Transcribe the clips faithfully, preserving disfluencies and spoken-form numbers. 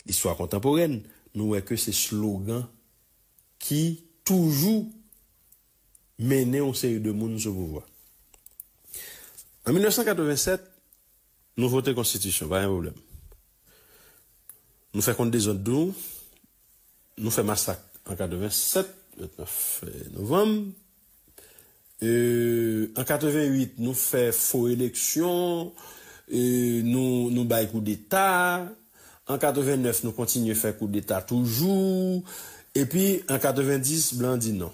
listwa kontanporèn, nou wè ke se slogan ki toujou mennen yon seri de moun sou pouvwa. An mil nèf san katreven sèt, nou vote konstitisyon, pa gen pwoblèm. Nou fè kont dezòd tou, nou fè masak an katreven sèt, vennèf novanm. E, an katreven uit, nou fè fo eleksyon, e, nou, nou bay koudeta. An katreven nèf, nou kontinye fè koudeta toujou. Epi, an katreven dis, blan di non.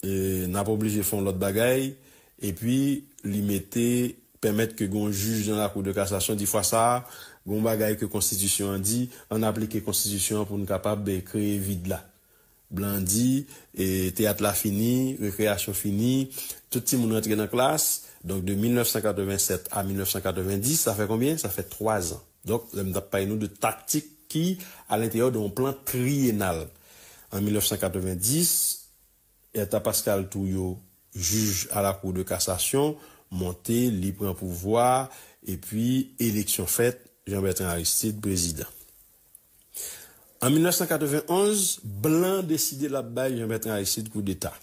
E, n ap oblije fè yon lòt bagay. Epi, li mete, pèmèt ke gen yon jij nan lakou de kasasyon, di fwa sa a, gen yon bagay ke konstitisyon an di, ann aplike konstitisyon an pou n kapab, e, kreye vid la. Blan di, e, teyat la fini, rekreyasyon fini, tout timoun rantre nan klas. Donk, de mil nèf san katreven sèt a mil nèf san katreven dis, sa fè konbyen? Sa fè twa zan. Donk, lè m t ap pale nou de taktik ki a lenteryè de yon plan triyenal. An mil nèf san katreven dis, Ertha Pascal Trouillot, jij a la Cour de cassation, monte, li pran pouvwa, epi eleksyon fèt, Jean Bertrand Aristide prezidan. An mil nèf san katreven onz, blan deside l ap bay Jean Bertrand Aristide koudeta.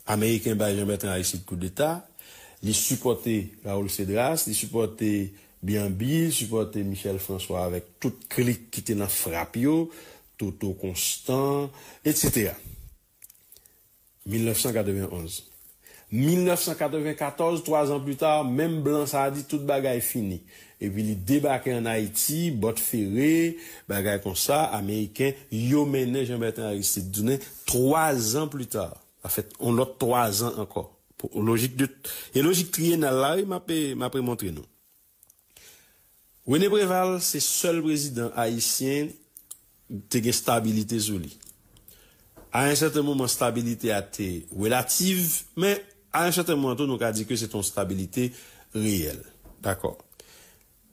Ameriken bay Jean Bertrand Aristide koudeta, li sipòte Raoul Cédras, li sipòte Bian Bill, li sipòte Michel François avèk tout klik ki te nan frap yo, Toto Constant, etsetera. Mil nèf san katreven onz. Mil nèf san katreven katòz, twa zan pli ta, menm blan sa a di tout bagay fini. Epi li debake ann Ayiti, bòt fere, bagay konsa, Ameriken, yo mennen Jean Bertrand Aristide tounen twa zan pli ta. Sa fè yon lòt twa zan ankò. Pou lojik de, e lojik triyenal la, wi, m ap, m ap remontre nou. René Préval se sèl prezidan ayisyen te gen stabilite sou li. A yon sèten moman, stabilite a te relativ, men a yon sèten moman tou, nou ka di ke se te yon stabilite reyèl. Dakò.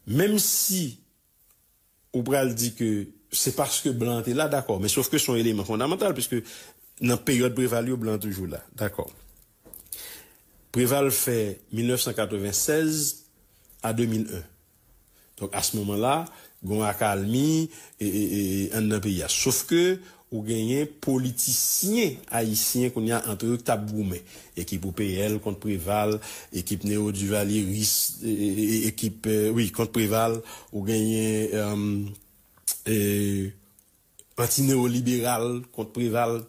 Menm si ou pral di ke se paske blan te la, dakò, men sof ke se yon eleman fondamantal, piske nan peryòd Préval yo, blan toujou la, dakò. Préval fè mil nèf san katreven sèz a de mil en. Donk, a se moman la, gen yon akalmi e, e, e, e, anndan peyi a. Sof ke ou genyen politisyen ayisyen kounye a antre yo ki t ap goumen. Ekip O P L kont Préval, ekip neoduvaliéris, e, e, e, ekip, e, wi, kont Préval, ou genyen, e, e, anti-neoliberal kont Préval,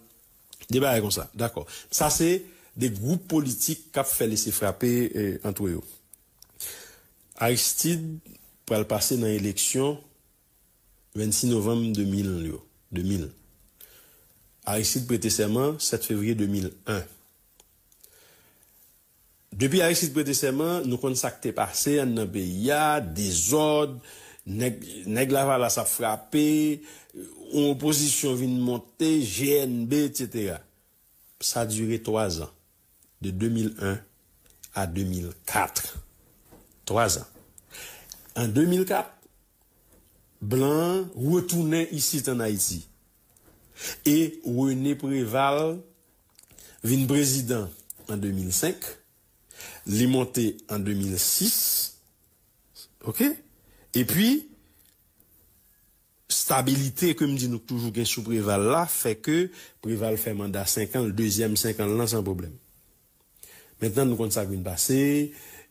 de bagay konsa. Dakò. Sa se de gwoup politik k ap fè lese frape, e, antre yo. Aristide pral pase nan eleksyon vennsis novanm de mil yo, de mil. Aristide prete sèman sèt fevriye de mil en. Depi Aristide prete sèman, nou konn sa k te pase anndan peyi a, dezòd, nèg, nèg Lavalas ap frape, yon opozisyon vin monte, G N B, etsetera. Sa dire twa zan, de de mil en a de mil kat. Twa zan. An de mil kat, blan an retounen isit ann Ayiti. E René Préval vin prezidan an de mil senk, li monte an de mil sis, oke? Epi, stabilite ke m di nou k toujou gen sou Préval la, fè ke Préval fè manda senk an, dezyèm senk an l lan san pwoblèm. Mentnan, nou konn sa k vin pase,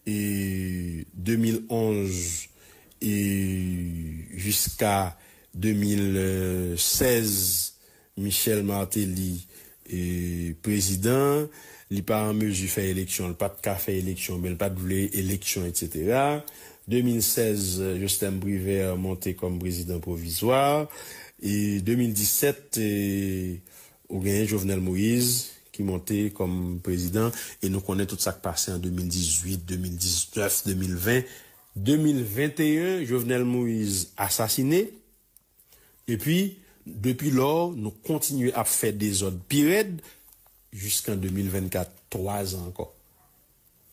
e de mil onz e jiska de mil sèz, Michel Martelly, e, prezidan, li pa an mezi fè eleksyon, li pa t ka fè eleksyon, men li pa t vle eleksyon, etsetera. De mil sèz, Joslèm Privè monte kòm prezidan pwovizwa. E de mil disèt, e, ou genyen Jovenel Moïse ki monte kòm prezidan. E nou konnen tout sa k pase an de mil dizuit, de mil diznèf, de mil ven. De mil venteyen, Jovenel Moïse asasine. Epi, depi lò, nou kontinye ap fè dezòd pi rèd jiskan de mil vennkat, twa zan ankò.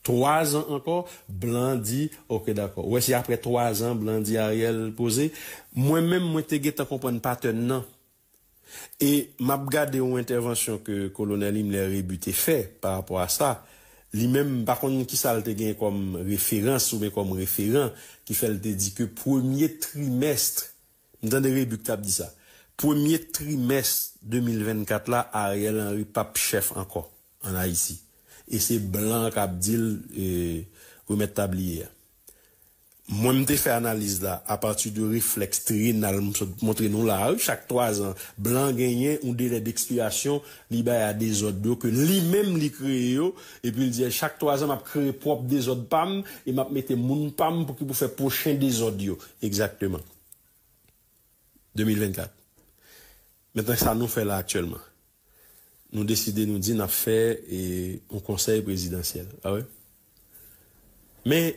Twa zan ankò, blan di, oke, dakò. Ou wè, se apre twa zan, blan di Ariel poze. Mwen menm, mwen te gentan konprann patèn nan. E m ap gade yon entèvansyon ke Kolonèl Himmler Rébu te fè pa rapò a sa. Li menm, m pa konn kisa l te gen kòm referans oubyen kòm referan ki fè l te di ke premye trimèst M tande Rebuque t ap di sa. Premye trimès de mil vennkat la, Ariel Henry p ap chèf ankò ann Ayiti. E se blan k ap di l, e, remèt tabliye a. Mwen, m te fè analiz la apati de reflèks triyennal m sot montre nou la a, wi, chak twa zan, blan genyen yon delè dekspirasyon li bay a dezòd yo ke li menm li kreye yo, epi l di, chak twa zan, m ap kreye pwòp dezòd pa m e m ap mete moun pa m pou ki pou fè pwochen dezòd yo. Egzakteman. De mil vennkat. Mentnan, sa nou fè la aktyèlman. Nou deside, nou di n ap fè, e, yon konsèy prezidansyèl. Pa vre? Men,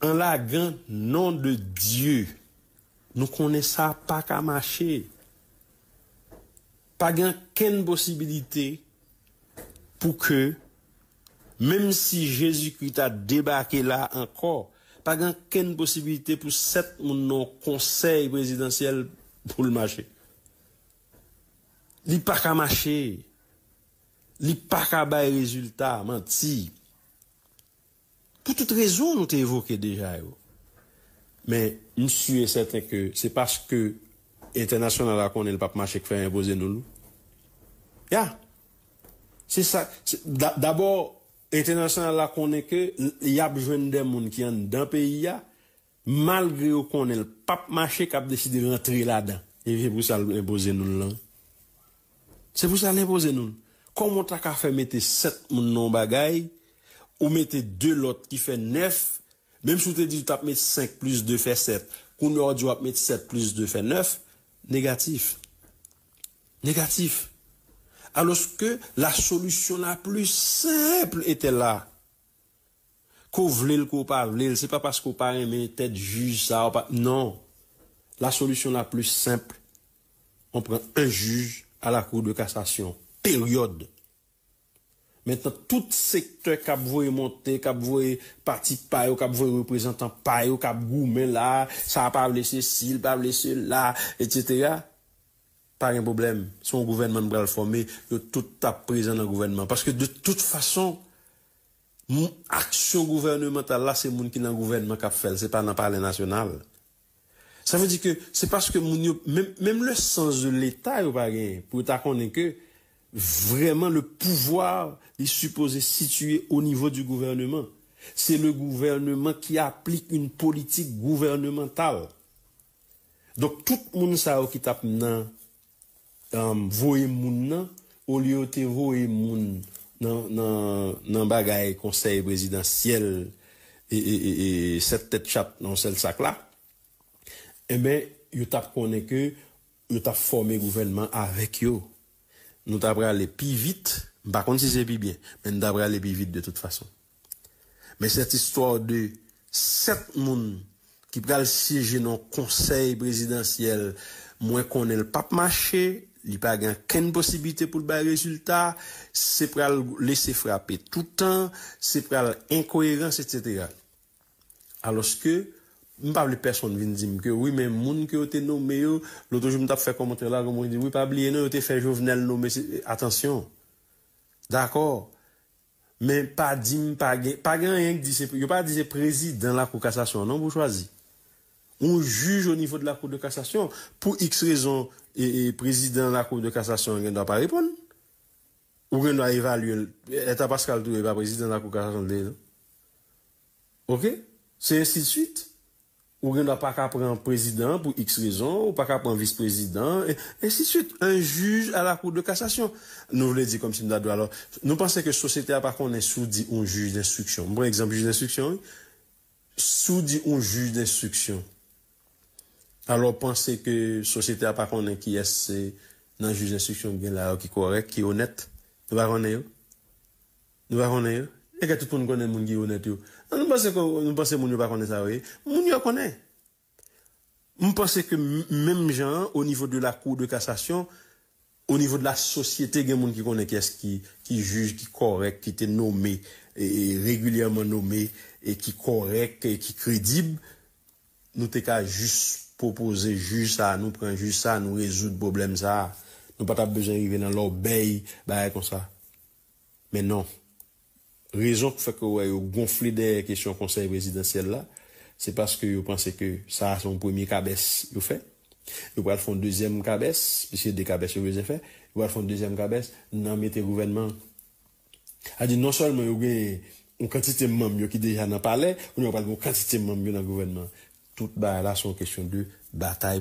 an lagan non de Dye, nou konnen sa pa ka mache. Pa gen okenn posibilite pou ke, menm si Jezikri ta debake la ankò, pa gen okenn posibilite pou sèt moun nan yon konsèy prezidansyèl pou l mache. Li pa ka mache. Li pa ka bay rezilta, manti. Pou tout rezon nou te evoke deja yo. Men, m si e sèten ke se paske entènasyonal la konnen l p ap mache k fè enpoze nou l. Ya. Se sa, se, da-, dabò, entènasyonal la konnen ke l-, y ap jwenn de moun ki anndan peyi a, malgre yo konnen l p ap mache, k ap deside rantre ladan. E se pou sa l enpoze nou l lan. Se pou sa l enpoze nou l. Kòman w ta ka fè mete sèt moun nan yon bagay, ou mete de lòt ki fè nèf, menm si w te di w t ap met senk plis de fè sèt, kounye a w di w ap met sèt plis de fè nèf, negatif. Negatif. Alòske la solution la plus simple était là. Ke w vle l, ke w pa vle l, se pa paske w pa renmen tèt jij sa, w pa, non. La solution la plus simple, on pran un juge à la Cour de cassation. Période. Mentnan, tout sektè k ap voye monte, k ap voye pati pa yo, k ap voye reprezantan pa yo, k ap goumen la, sa pa vle sesi, l pa vle sela, etsetera. Pa gen pwoblèm. Se yon gouvènman n pral fòme, yo tout t ap prezan nan gouvènman. Paske de tout fason, m-, aksyon gouvènemantal la, se moun ki nan gouvènman k ap fè l, se pa nan Palè Nasyonal. Sa vle di ke se paske moun yo, menm, menm le sens de l'État yo pa genyen, pou yo ta konnen ke vrèman le pouvoir li sipoze sitiye o nivo di gouvènman. Se le gouvènman ki aplik yon politik gouvènemantal. Donk, tout moun sa yo ki t ap nan, um, voye moun nan, olye yo te voye moun nan, nan, nan bagay konsèy prezidansyèl e, e, e, e sèt tèt chat nan yon sèl sak la, enben, yo t ap konnen ke yo t ap fòme gouvènman avèk yo. Nou ta prale pi vit, m pa konn si se pi byen, men nou ta prale pi vit de tout fason. Men cette histoire de sèt moun ki pral syeje nan konsèy prezidansyèl, mwen konnen l p ap mache, li pa gen okenn posiblite pou l bay rezilta, se pral lese frape toutan, se pral enkoyerans, etsetera. Alòske, m pa vle pèsonn vin di m ke wi, men moun ke yo te nome yo, lòt jou m t ap fè kòmantè la, gen moun di, wi, pa bliye non, yo te fè Jovenel nome, se, atansyon. Dakò. Men pa di m pa gen, pa gen anyen ki di se, yo pa di se prezidan Lakou Kasasyon an non pou chwazi. Yon jij o nivo de Lakou de Kasasyon, pou X rezon, e, e, prezidan Lakou de Kasasyon an gen dwa pa reponn. Ou gen dwa evalye l. Eta Pascal tou e pa prezidan Lakou Kasasyon l te ye non. Oke? Se ensi de swit. Ou gen dwa pa ka pran prezidan pou X rezon, ou pa ka pran vis prezidan, e ensi de swit. Un juge à la Cour de cassation. Nou vle di kòmsi m ta dwe alò. Nou panse ke sosyete a pa konnen si w di yon jij denstriksyon. M pran egzanp jij denstriksyon, wi. Si w di yon jij denstriksyon, alò w panse ke sosyete a pa konnen kiyès se nan jij denstriksyon ki gen la yo ki kòrèk, ki onèt? Nou pa konnen yo? Nou pa konnen yo? E ke tout moun konnen moun ki onèt yo. Non, nou panse ke, nou panse moun yo pa konnen sa yo ye? Moun yo konnen. M panse ke m-, menm jan an, o nivo de la Cour de cassation, o nivo de la sosyete, gen moun ki konnen kiyès ki, ki jij, ki kòrèk, ki te nome, e, e, regilyèman nome, e ki kòrèk, e ki kredib, nou te ka jis pwopoze jij sa, nou pran jij sa, nou rezoud pwoblèm sa. Nou pa t ap bezwen rive nan lòbèy, bagay konsa. Men non. Rezon k fè ke w wè yo gonfle dèyè kesyon konsèy prezidansyèl la, se paske yo panse ke sa a se yon premye kabès yo fè. Yo pral fè yon dezyèm kabès, piske de kabès yo bezwen fè, yo pral fè yon dezyèm kabès nan mete gouvènman. Sa di non sèlman yo gen yon kantite manm yo ki deja nan palè, kounye a yo pral gen yon kantite manm yo nan gouvènman. Tout bagay la se yon kesyon de batay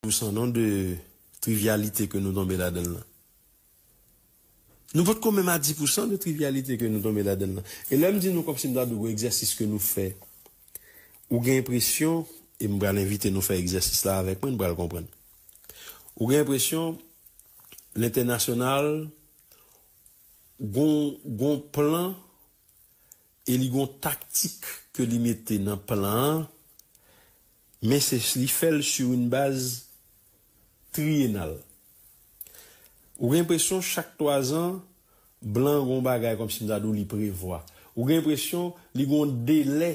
pou san non de trivyalite ke nou tonbe ladan l lan. Nou potko menm a dis pousan de trivyalite ke nou tonbe ladan l lan. E lè m di nou kòmsi m ta di w egzèsis ke nou fè, ou gen enpresyon, e m pral envite nou fè egzèsis la avèk mwen, nou pral konprann. Ou gen enpresyon lentènasyonal gon gon plan e li gon taktik ke li mete nan plan an, men se li fè l sur une base triennal. Ou gen enpresyon chak twazan blan gon bagay kòmsi m ta di w li prevwa. Ou gen enpresyon li gon delè